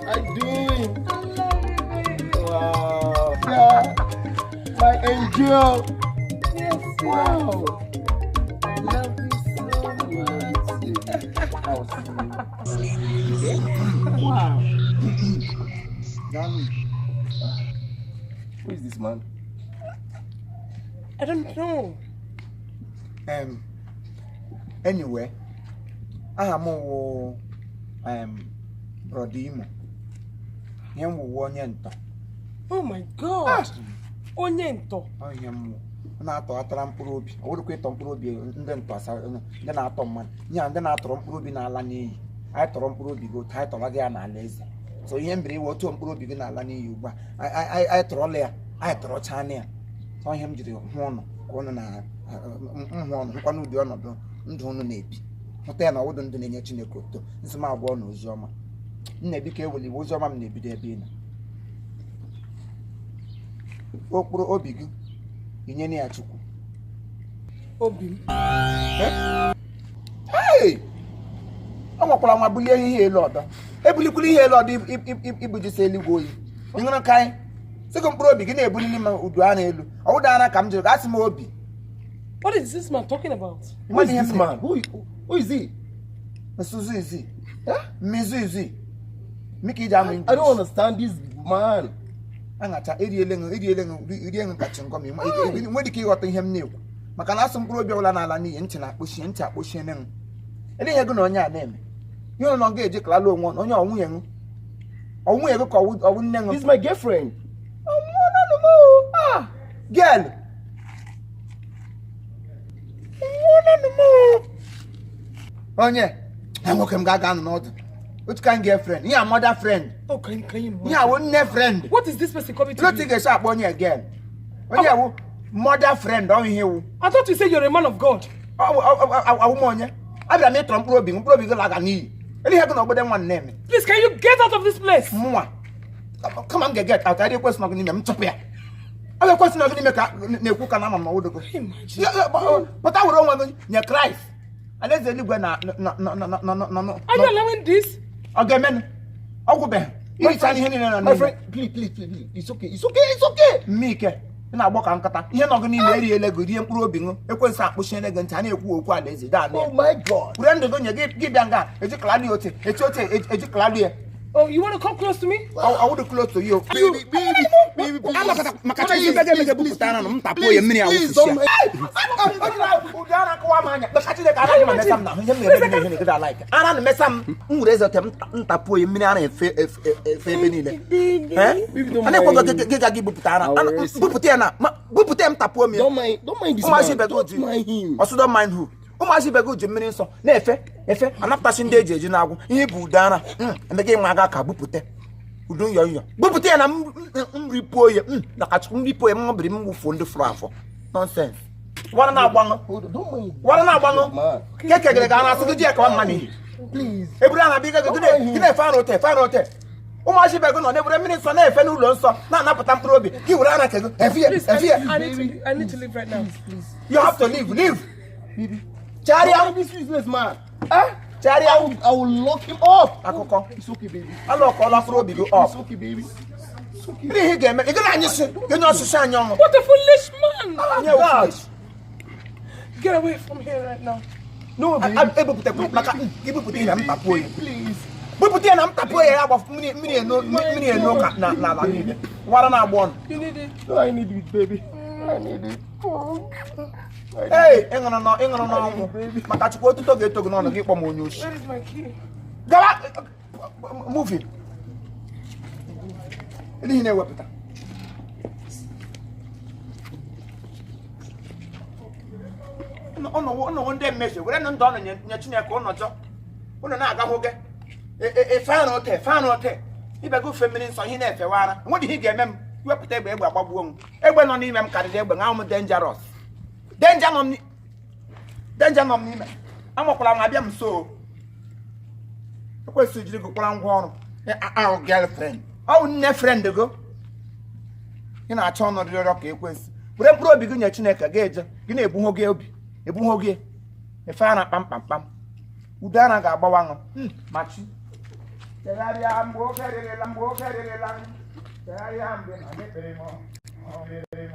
How you doing? I love you, baby. Wow. Yeah. My angel. Yes. Wow. Love you so much. I'll see you. Wow. Dami, Who is this man? I don't know. Anyway, aha m wụ Brother Imo. Ihe m wụwa onye ntọ. Oh my God. Onye ntọ. Ọ ihe m wụ. Ọ na-atọghatara mkpụrụ obi. Ọ bụrụkwa ịtọ mkpụrụ obi ndị ntọ asa ndị na-atọ mmadụ. Ihe a ndị na-atọrọ mkpụrụ obi na-ala n'iyi. Anyị tọrọ mkpụrụ obi gị otu anyị tọrọ gị ya n'ala eze. So ihe m biri iwe otu mkpụrụ obi gị na-ala n'iyi ugbu a. Anyị tọrọla ya. Anyị tọrọchaana ya. Ọ ihe m jiri hụ ụnụ ka ụnụ na nhụ ọnụ hụkwa n'ụdị ọnọdụ ndụ ụnụ na-ebi. Hụta ya na ọwụdụ ndụ na-enye Chineke otuto. Nsị m agwa ụnụ ozi ọma. M na-ebi ka eweli iwe ozi ọma m na-ebido ebe ị nọ. Okpuru obi gị inye ya Chukwu. Obi m. Hey! Ọ nwekwara nwa bulie ihe elu ọdọ. Ebulikwala ihe elu ọdọ ibujisi eluigwe oyi. Ị ṅụrụ ka anyị? Sị gị mkpụrụ obi gị na-ebulili m udu ara elu. Ọ wụda ara ka m jụrụ asị m obi. What is this man talking about? Who is this man? Who is he? Nsuzu izi. Mmizu izi. Mika iji amụ I don't understand this man. Aṅacha eriele ṅụ eriele ṅụ rie ṅụ kacha ngọ ma nwere ike ịghọta ihe m na-ekwu maka na asụ mkpụrụ obi ọbụla n'ala n'iyi ntị na-akpọchie ntị akpọchie ṅụ ele ihe gị na onye a na-eme ihe ụlọ ga-eji kalala onwe onye ọnwunye ṅụ ọnwunye gị ka ọwụ nne ṅụ. This is my girlfriend. Ah, girl. Onye ha nwoke m ga-aga nọ n'ọdụ otu ka m girlfriend ihe a mother friend. Oh, can you Ihe a wụ nne friend. What is this person coming to Otu ị do? ga-esi akpọ onye girl onye wụ mother friend ọ ihe wụ. I thought you said you're a man of God. Awụ m onye abịara m ịtọrọ mkpụrụ obi mkpụrụ obi gị laga n'iyi ele ihe gị na obodo nwa na-eme. Please, can you get out of this place? Mụnwa kama m ga-get out adị ekwesị nọgị n'ime m chụpụ ya ọ ga-ekwesị nọgị n'ime ka na-ekwu ka na ama m na ọwụdogo. Imagine. Pụta were onwe gị nye Kraịst alaeze eluigwe na na na na na na na. Are you allowing this? Ọ ga-emenụ ọgwụbeghị iricha ihe niile nọ My n'ime. friend, please, please, please, please. It's okay. It's okay. It's okay. Mme ike ị na-agbọ ka nkata ihe nọ gị n'ime eriele gị rie mkpụrụ obi ṅụ ekwensu akpụchiele gị ntị a na-ekwu okwu alaeze daa Oh my God. were ndụ gị nye gị gị bịa nga ejikọla oche echi oche ejikọla ya. Oh, you want to come close to me? Ọwụdụ close to you. Baby, baby, baby, please. Anọkọta maka Chineke ebe ga-emege bupụta ara m tapuo ya mmiri Please, awụsịsị don't ya. Ụdị ara kụwa m anya maka Chineke anaghị m emesa m n'ahụ ihe m na-eme gị ihe na-egide like ara na-emesa m m were eze ote m ntapuo ya mmiri ara efe efe efe ebe niile. Baby, don't A na-ekwe mind. gị ga gị bupụta ara I will raise it. bupụta ya na bupụta ya m tapuo m ya. Don't mind this Ụmụazị man. ibe gị Don't ji mind him. ọsụ don't mind who ụmụazị ibe gị ji mmiri nsọ na-efe efe anapụtasị ndị eji eji na-agwụ ihe bụ ude ara emega ịnwa aga ka bupụta udu nyọ nyọ bupụta ya na m ripuo ya na ka Chukwu m ripuo ya m ṅụbiri m wụfuo ndị fụrụ afọ nonsense wara na-agbaṅụ Hold on, don't mind. wara na-agbaṅụ Man. ka ekegere ga na-asị gị ji ya kawa mma n'ihi Please. eburu a na-abịa gị gị na-efe ara ote efe ara ote ụmụazị ibe gị nọ na-ebure mmiri nsọ na-efe n'ụlọ nsọ na-anapụta mkpụrụ obi gị were ara ke gị efe ya Please, efe ya. I need to leave right now. You have to leave, leave. Baby. Chegharịa. Don't mind this useless man. Eh? Chegharịa. I will lock him up. Akụkọ. It's okay, baby. Alọkọọla mkpụrụ obi gị up. It's okay, baby. It's okay. Ndị ihe ị ga-eme ị gị na anyị sị gị nye ọsịsọ anyị ọṅụ. What a foolish man! Nye foolish. Get away from here right now. No, baby. Ebupụta maka ibupụta ihe na m tapuo ya. Please. Bupụta ya na m tapuo ya ya agba mmiri mmiri eno mmiri eno ka na n'ala niile. Wara na-agba ọnụ. You need it. No, I need it, baby. I need it. Oh. I need Ee, ịṅụrụ nọ ịṅụrụ n'ọnwụ maka Chukwu otuto ga-eto gị n'ọnụ gị kpọ m onye oshi. Where is my key? Gawa movie. Ihe na-ewepụta. Ụnụ ndị mmehie were ndụ ọnụ nye Chineke ụnụ jọ ụnụ na-agahụ gị efe ara ote efe ara ote ibe gị ufe mmiri nsọ ihe na-efewa ara enweghị ihe ị ga-eme m iwepụta egbe egbe agbagbuo m egbe nọ n'ime m karịrị egbe ṅa m dangerous danger nọ m danger nọ m n'ime amakwala m abịa m so ekwesịrị jiri gị kwara ngwa ọrụ ahụ girlfriend ọ bụ nne friend gị ị na-achọ ọnụ rịọrọ ka ekwensị were mkpụrụ obi gị nye Chineke ga-eje gị na-ebuho gị obi ebuho gị efe ara kpamkpamkpam udo ara ga-agbawa ṅụ machi. Chegharịa mgbe oge rịrịla, mgbe oge rịrịla. Chegharịa mgbe na ekpere m. Ọ rịrị m.